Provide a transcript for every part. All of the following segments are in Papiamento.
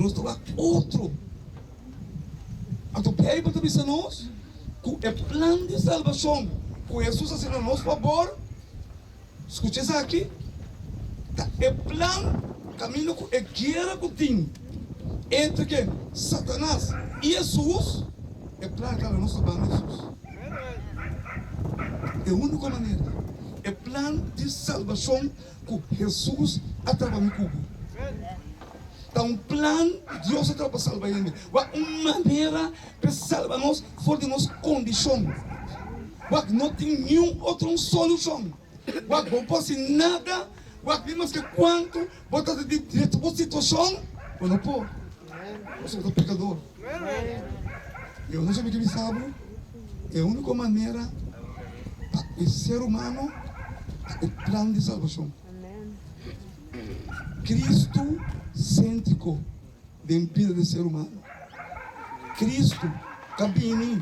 Nos ta wak otro. Anto Beibel ta bisa nos ku e plan di salbashon ku Hesus a hasi na nos fabor, skucha esaki, ta e plan kaminda ku e guera ku tin entre ken? Satanas i Hesus, e plan ta na nos ta banda Hesus. E úniko manera, e plan di salbashon ku Hesus a traba mi ku bo. Ta un plan Dios a traha pa salba hende. Wak un manera pa salba nos for di nos kondishon. Wak no tin niun otro solushon. Wak bo por hasi nada. Wak ni maske kuantu bo trata di drecha bo situashon, bo no por. Pasobra bo ta pekador. I anochi mi ke bisa bo, e úniko manera pa e ser humano ta e plan di salbashon. Cristo céntrico den bida di ser humano. Cristo ta bini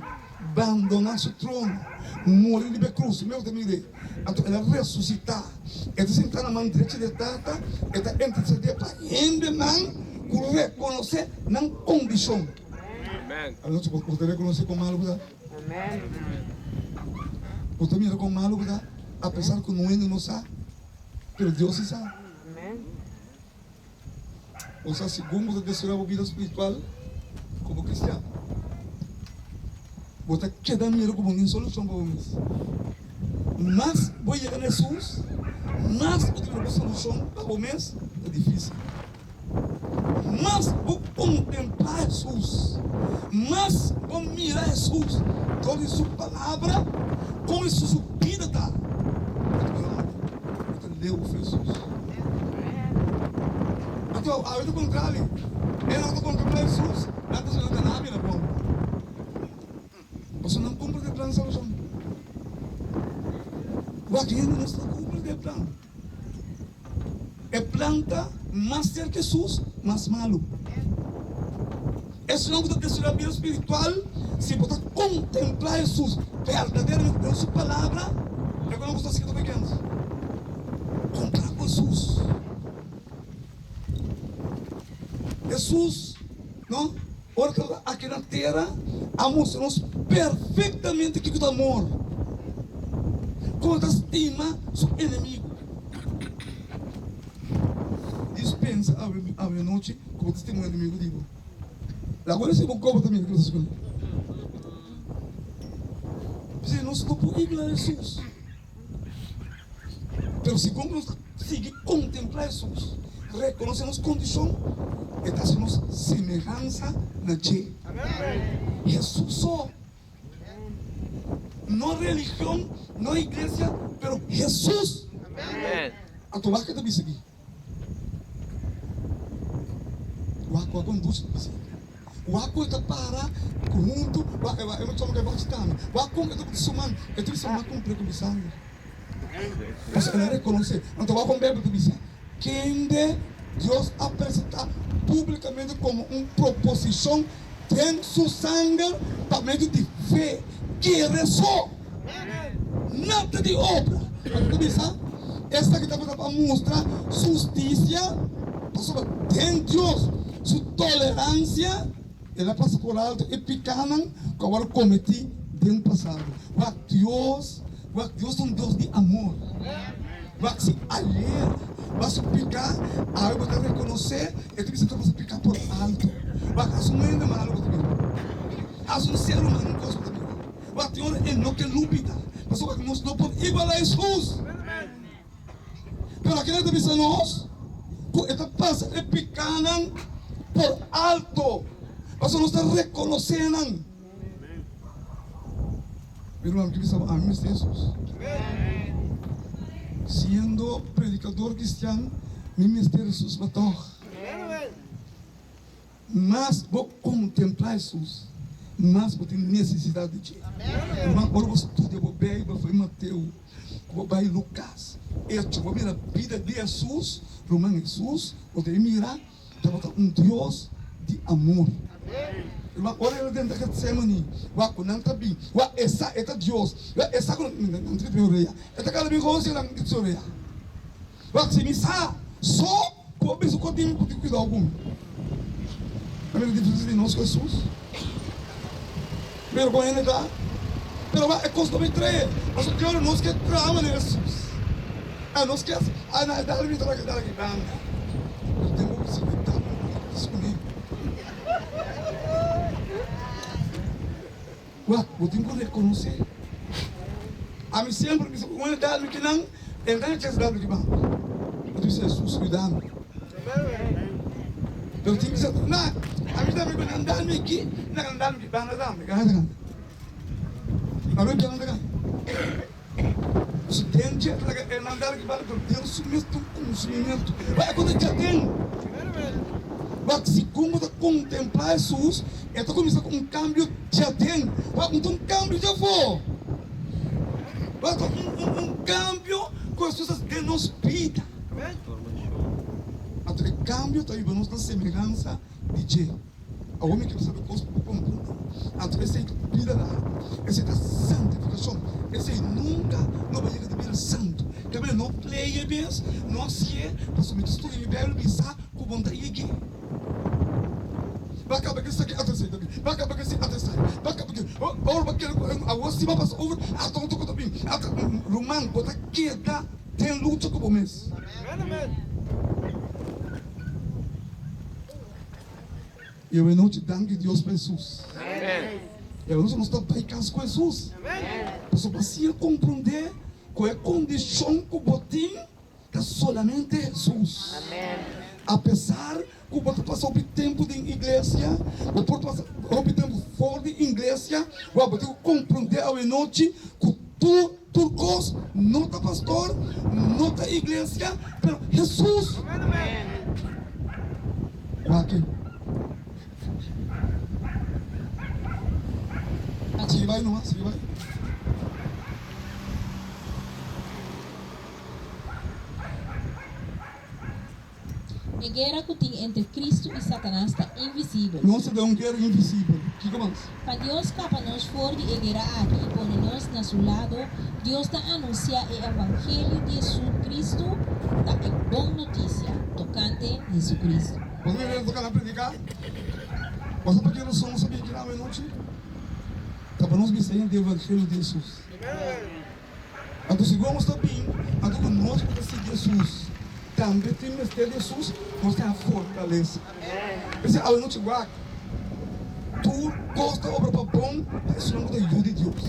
bandona su trono, muri riba e cruz, mi ta mir'é, anto el a resucita, e ta sinta na man drechi di e Tata, e ta intercede pa hendenan cu reconoce nan condicion. Anochi bo ta reconoce con malo bo ta? Bo ta mira con malo bo ta, apesar cu no hende no sa? Pero Dios si sa. Bo sa segun bo ta desaroyá bo bida spiritual komo kristian, bo ta keda mira ku bo no tin solushon pa bo mes. Mas bo yega na Hesus, mas bo ta mira ku solushon pa bo mes ta difisil. Mas bo kontemplá Hesus, mas bo mira Hesus dor di su Palabra, kon Hesus su bida ta, bo ta bira ora bo ta leu for Hesus. Anto awe ta kontrali, e nan ta kontemplá Hesus, nan ta sali nan ta rabia na bon. Pasobra nan kumpli ku e plan salbashon. Wak hende no sta kumpli ku e plan. E plan ta mas serka Hesus, mas malu. Esnan ku ta deseá bida spiritual, si bo ta kontemplá Hesus berdaderamente den su Palabra, e ku nan ku sta skrito pa kens? Kontra ku Hesus. Hesus, no, ora ku tabata aki na tera, a mustra nos perfektamente kiko ta amor, kon e ta stima su enemigu. Dios pensa awe anochi ku bo ta stima un enemigu di bo. Laga bo risibi un kopo ta mira kiko ta sucede. P'esei nos no por ignorá Hesus. Pero segun nos ta sigui kontemplá Hesus, rekonosé nos kondishon, e ta hasi nos semehansa na dje. Hesus so. No religion, no iglesia, pero Hesus. Anto wak e ta bisa aki. Wak wak un dushi ta bisa aki. Wak ku e ta para huntu, wak e wak e choma ku e bachi tambe. Wak kon e ta buta su man, e ta bisa m'a kumpli ku mi sanger. Pasobra el a rekonosé. Anto wak kon Beibel ta bisa, Kende Dios a presentá públikamente komo un proposishon den su sanger pa medio di fe. Kere so! Nada di obra. Anto ta bisa, Esaki tabata pa mustra su hustisia, pasobra den Dios su toleransia el a pasa por alto e pikánan ku a wòrdu kometí den pasado. Wak Dios, wak Dios ta un Dios di amor. Wak si ayer bo a su piká, awe bo ta rekonosé, e ta bisa ta pasa piká por alto. Wak hasi un hende malu bo ta mira. Hasi un ser humano un kos bo ta mira. Wak tin ora e no ke lubida, pasobra wak nos no por igualá Hesus. Pero akina ta bisa nos ku e ta pasa e pikánan por alto, pasobra nos ta rekonosé nan. Mi ruman ki bisa bo, ami mester Hesus. Siendo predikador kristian, mi mester Hesus pa tòg. Mas bo kontemplá Hesus, mas bo tin nesesidat di dje. Ruman, ora bo studia bo Beibel for di Mateo ku bo bai Lukas, Echo, bo mira bida di Hesus, ruman, Hesus bo debe mira Tabata un Dios di amor. Ruman, ora el a drenta Getsemani, wak ku nan ta bin, wak e sa e ta Dios, wak e sa ku nan ta bin orea. E ta kala bin gosi nan ta orea. Wak si mi sa so ku a bisa ku tin ku tin kuidou ku mi. A mira diferensia di nos ku Hesus. Mira kon hende ta. Pero wak e kos no bai trae. Pasobra ki ora nos ke traha manera Hesus? A nos ke hasi? A na e dal mi ta wak e dal aki banda. Pero tempu ku si ku dal mi ta kuné. Wak, bo tin ku rekonosé. Ami semper bisa ku un e dal mi kinan, e no ta chens dal mi ki banda. Mi ta bisa Hesus yuda mi. Pero tin bisa na, ami tambe ku nan dal mi aki, nan nan dal mi ki banda tambe. Gana ta kanta. Ami ke nan ta kanta. Su dentje ta laga e nan dal ki banda, pero den su mes tin un konsumimentu. Wak, e ku ta djaden. Wak, segun bo ta kontemplá Hesus, e ta kuminsá ku un kambio djaden. Wak, no ta un kambio djafó. Wak, ta un kambio ku Hesus hasi den nos bida. Anto e kambio ta yuda nos na semehansa di dje. Awor mi kier sabi kos pa bo komprende. Anto esei ta bida largu, esei ta santifikashon, esei nunka no bai yega di bira santu. Keb'e no play e bes, no hasié, pasobra mi ta studia mi Bijbel mi sa ku bo no ta yeg'é. Bo a kaba ku esaki, ata esei ta bin, bo a kaba ku esei, ata esei, bo a kaba ku, ora bo kere ku awor si bo a pasa over, ata otro ku ta bin, ata, ruman bo ta keda den lucha ku bo mes. I awe nochi danki Dios pa Hesus. I awe nochi nos ta bai kas ku Hesus. Pasobra si el komprondé ku e kondishon ku bo tin ta solamente Hesus. Apesar ku bo ta pasa hopi tempu den iglesia, bo por pasa hopi tempu for di iglesia, wak bo tin ku komprondé awe nochi ku tur tur kos no ta pastor, no ta iglesia, pero Hesus. Wak e. Sigui bai noa, sigui bai. E guera ku tin entre Kristu i Satanas ta invisibel. Nos ta den un guera invisibel. Kiko mas? Pa Dios skapa nos for di e guera aki i pone nos na su lado, Dios ta anunsiá e evangelio di Hesukristu, ta e bon notisia tokante Hesukristu. Boso mira loke nan prediká? Boso pa ke rason nos a bin aki na awenochi? Ta pa nos bisa hende e evangelio di Hesus. Anto segun nos ta bin, anto ku nos ku ta sigui Hesus tambe tin mester di Hesus, nos ta haña fortalesa. P'esei awe nochi wak, tur kos ta obra pa bon pa esunnan ku ta yu di Dios.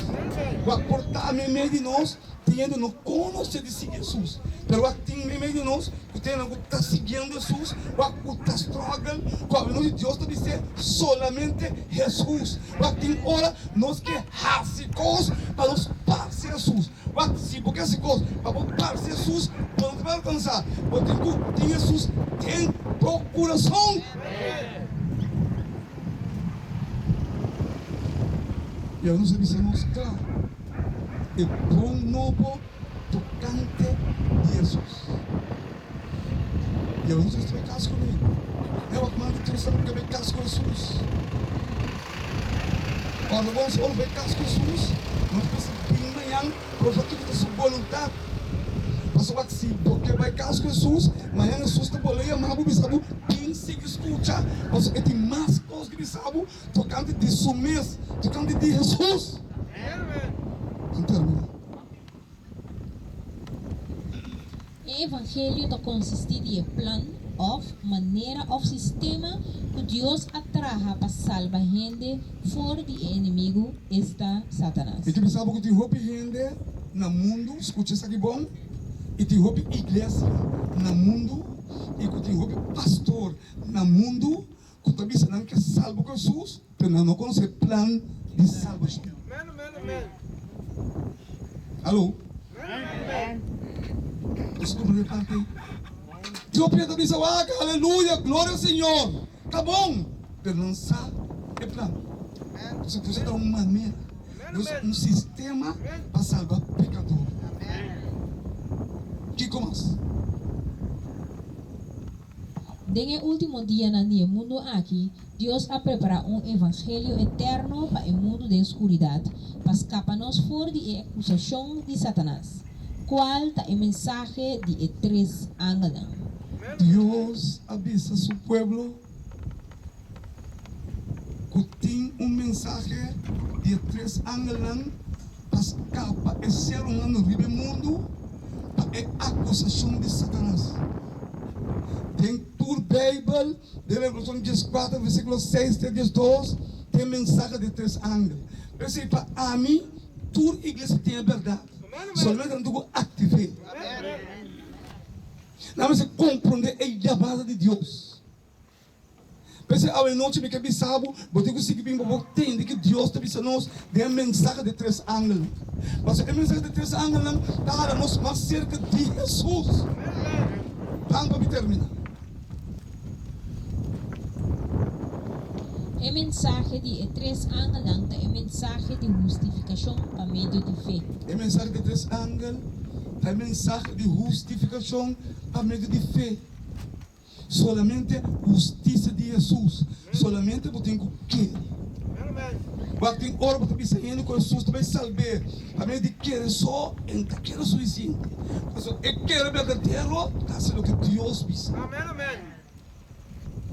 Wak, por ta meimei di nos tin hende no konosé di sigui Hesus, pero wak tin meimei di nos ku tin hende ku ta siguiendo Hesus, wak ku ta struggle ku awe nochi Dios ta bis'é solamente Hesus. Wak tin ora nos ke hasi kos pa nos parse Hesus. Wak si bo ke hasi kos pa bo parse Hesus, bo no ta bai alkansa. Bo tin ku tin Hesus den bo kurason. I awor nos a bisa nos kla e bon nobo tokante di Hesus. I awor nos a bai kas kuné. E wak mas di tur esnan ku a bai kas ku Hesus. Ora bo nos bai kas ku Hesus, nos mester bin mañan pa nos kiko ta su boluntat. Pasobra si bo ke bai kas ku Hesus, mañan Hesus ta bolbe yama bo bisa bo, Bin sigui skucha, pasobra e tin mas kos di bisa bo tokante di su mes, tokante di Hesus. Nan terminá. E evangelio ta konsistí di e plan òf manera òf sistema ku Dios a traha pa salba hende for di e enemigu, esta, Satanas. Mi ta bisa bo ku tin hopi hende na mundu, skucha esaki bon, i tin hopi iglesia na mundu, i ku tin hopi pastor na mundu ku ta bisa nan ke salba ku Hesus, pero nan no konosé e plan di salbashon. Alo? Boso komprendé e parti ei? Dios pia ta bisa, Wak, aleluya, gloria al Señor! Ta bon! Pero nan sa e plan. Pasobra Dios a da un manera, Dios a un sistema pa salba pekador. Kiko mas? Den e último dianan di e mundu aki, Dios a prepará un evangelio eterno pa e mundu den skuridat, pa skapa nos for di e akusashon di Satanas, kual ta e mensahe di e tres angelnan. Dios a bisa su pueblo. ku tin un mensahe di e tres angelnan pa skapa e ser humano riba e mundu pa e akusashon di Satanas. Den tur Beibel, den Revelashon dieskuater versíkulo seis te diesdos, tin e mensahe di e tres angel. P'esei pa ami tur iglesia tin e bèrdat, solamente nan tin ku aktiv'é. Nan mester komprondé e yamada di Dios. P'esei awe nochi mi ke bisa bo, bo tin ku sigui bin pa bo tende ke Dios ta bisa nos den e mensahe di tres angelnan. Pasobra e mensahe di tres angelnan ta hala nos mas serka di Hesus. Ban pa mi terminá. E mensahe di e tres angelnan ta e mensahe di hustifikashon pa medio di fe. E mensahe di e tres angel ta e mensahe di hustifikashon pa medio di fe. Solamente hustisia di Hesus. Solamente bo tin ku kere. Wak tin ora bo ta bisa hende ku Hesus ta bai salb'é pa medio di kere so, e no ta kere sufisiente. Pasobra e kere berdadero ta hasi loke Dios bisa.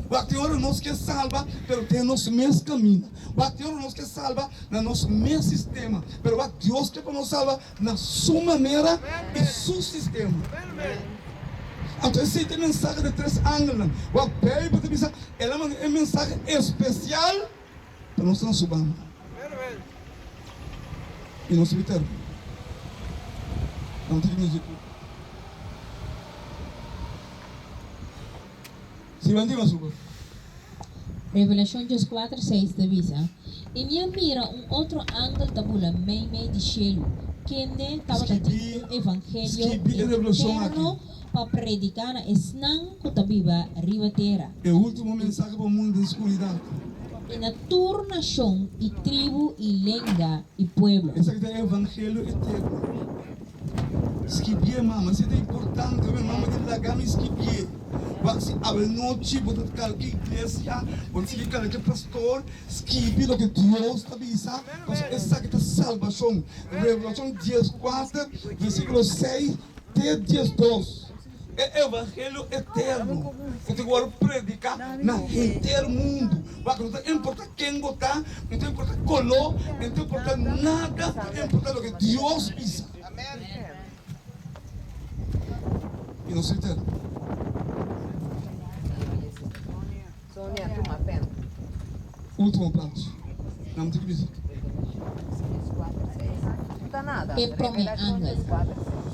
Wak tin ora nos ke salba pero den nos mes kaminda. Wak tin ora nos ke salba na nos mes sistema. Pero wak Dios ke pa nos salba na su manera i su sistema. Anto esei ta e mensahe di e tres angelnan. Wak Beibel ta bisa el a manda e mensahe espesial pa nos ta na su banda. I nos ta termina. Nan tiki music. Si ban tin mas uba. Revelashon dieskuater seis ta bisa, I mi a mira un otro angel ta bula meimei di shelu, kende tabata tin un evangelio eterno pa prediká na esnan ku ta biba riba tera. E último mensahe pa mundu den skuridat. I na tur nashon i tribu i lenga i pueblo. Esaki ta e evangelio eterno. Skibié, mama, esei ta importante. Obe mama di laga mi skibié. Wak si awenochi bo ta kalke iglesia, bo ta sigui kalke pastor, skibi loke Dios ta bisa, pasobra esaki ta salbashon. Revelashon dieskuater, versíkulo seis te diesdos. E evangelio eterno ku tin ku wòrdu prediká na henter mundu. Wak, no ta importá ken bo ta, no ta importá koló, no ta importá nada, ta importá loke Dios bisa. I nos eterno. Ultimo plachi. Nan tin ki bisa. E promé angel,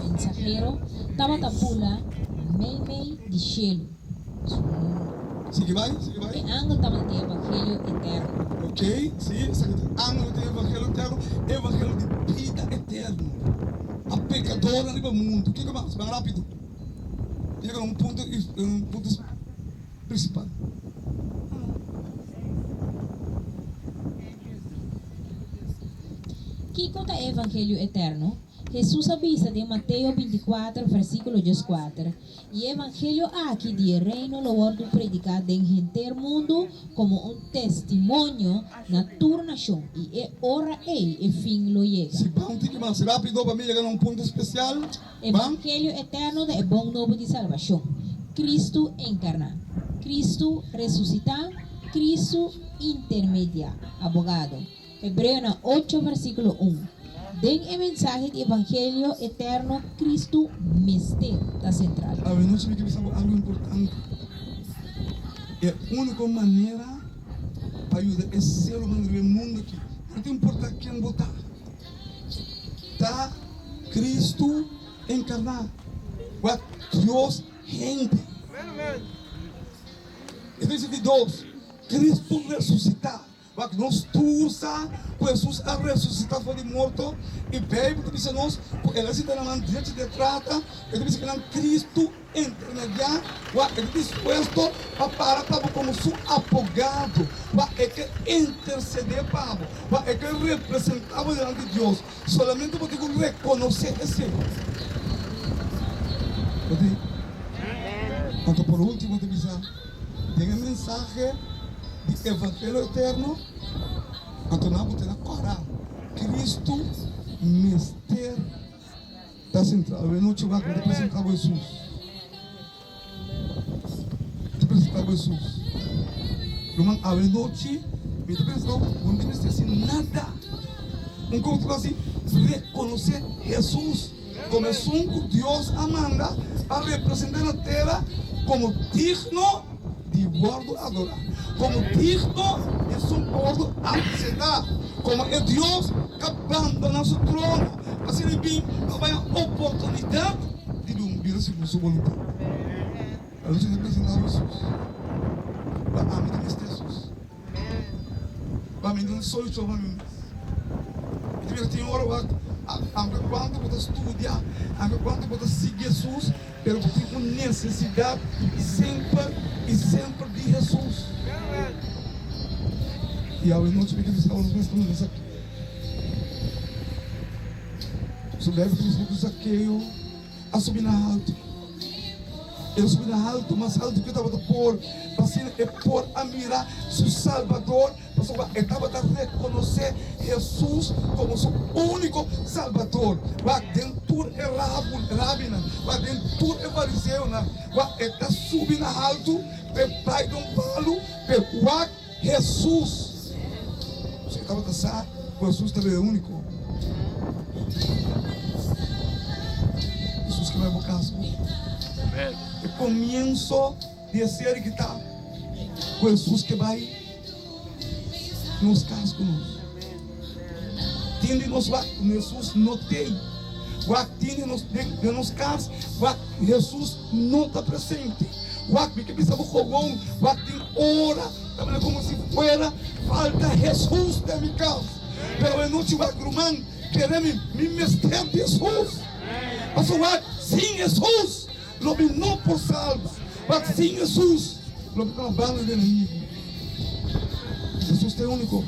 mensahero, tabata bula meimei di shelu, su mundu. Sigui bai, sigui bai. E angel tabata tin evangelio eterno. Ok, si, esaki ta angel ku tin evangelio eterno, evangelio di bida eterno pa pekadornan riba mundu. Kiko mas? Ban rápido. Yega na un punto, un punto principal. Kiko ta e evangelio eterno? Hesus a bisa den Mateo bintikuater versíkulo dieskuater, I e evangelio aki di e reino lo wòrdu prediká den henter mundu komo un testimonio na tur nashon, i e ora ei e fin lo yega. Si ban tiki mas rápido pa mi yega na un punto spesial, ban. Evangelio eterno ta e bon nobo di salbashon. Kristu enkarná. Kristu resusitá. Kristu intermediá, abogado. Hebreonan ocho versíkulo un. Den e mensahe di evangelio eterno Kristu mester ta sentral. Awe nochi mi ke bisa bo algu importante. E úniko manera pa yuda e ser humano riba e mundu aki, no ta importá ken bo ta, ta Kristu enkarná, wak Dios hende. E ta bisa di dos, Kristu resusitá. Wak, nos tur sa ku Hesus a resusitá for di morto, i Beibel ta bisa nos ku el a sinta na man drechi di e Trata. E ta bisa ku nan Kristu intermediá, wak, e ta dispuesto pa para pa bo komo su abogado, wak, e ke intersedé pa bo, wak, e ke representá bo dilanti di Dios. Solamente bo tin ku rekonosé esei. Bo tin? Anto por último ta bisa. Den e mensahe di evangelio eterno, anto nan bo tene kòrda, Cristo mester ta sentral. Awe nochi wak mi ta presentá bo Hesus. Mi ta presentá bo Hesus. Ruman, awe nochi. Mi ta pensa ku bo no tin mester hasi nada. Un kos ku hasi, rekonosé Hesus komo esun ku Dios a manda pa representá na tera komo digno di wòrdu adorá, komo digno di esun pa wòrdu akseptá komo e Dios ku a bandoná su trono pa asina e bin pa baña oportunidat di bin un bida segun su boluntat. Alonso ta presentá Hesus. Pa ami ta mester Hesus. Pa mi no solucion pa mi mes. Mi ta mira tin ora wak aunke cuanto bo ta studia, aunke cuanto bo ta sigui Hesus, pero bo tin un necesidad semper y semper di Hesus. Y awe nochi mi ta bisa nos mes ta Zakeo. Su Bijbel ta bisa cu Zakeo a subi na haltu. El a subi na haltu, mas haltu ku e tabata por, pa asina e por a mira su Salbador, pasobra e tabata rekonosé Hesus komo su úniko Salbador. Wak den tur e rabinan, wak den tur e fariseonan, wak e ta subi na haltu p'e bai den un palu p'e wak Hesus. Pasobra e tabata sa ku Hesus tabata e úniko. Hesus ke bai bo kas ku. E komienso di e seri ki ta ku Hesus ke bai nos kas ku nos. Tin di nos wak ku Hesus no tei. Wak tin di nos den nos kas wak Hesus no ta presente. Wak mi ke bisa bo gewoon wak tin ora ta mira komo si fuera falta Hesus den mi kas. Pero e nochi wak ruman kere mi, mi mester di Hesus. Pasobra wak sin Hesus lo mi no por salba. Wak sin Hesus lo mi ta na banda di enemigu. Hesus ta e uniko.